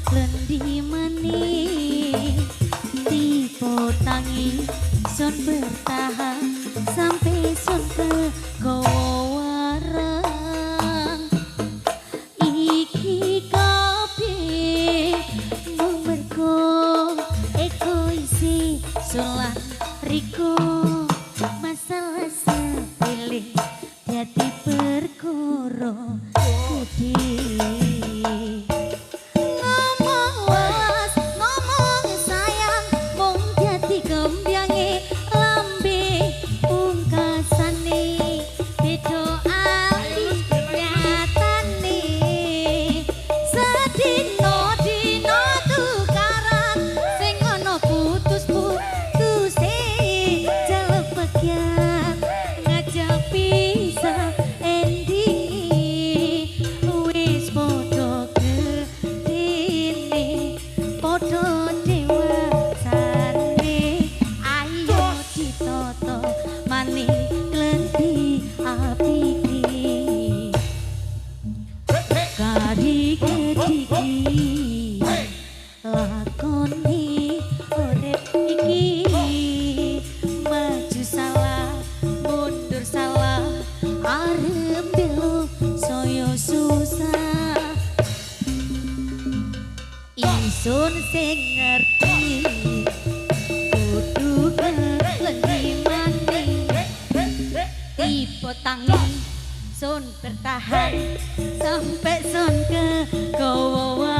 klendi maning. Tipe tangi sun bertahan sampai sun kegowo warang. Iki kabeh mung mergo egoise sun lan Riko. Masalah sepele dadi perkara gedhe. Ngomong welas, ngomong sayang, mung dadi kembyange lambe pungkasane. Beda ambi nyatane. Sedina dina tukaran sing ana putus-putuse. Jaluk bagian ngajak pisah endinge wis padha gedene, padha dewasane. Ayo ditata maning klendi apike. Kari kediki lakoni urip iki. Maju salah, mundur salah, arep belo saya susah. Ingsun sing ngerti kudu klendi maning. Tipe tangi sun bertahan sampai sun ke gowo.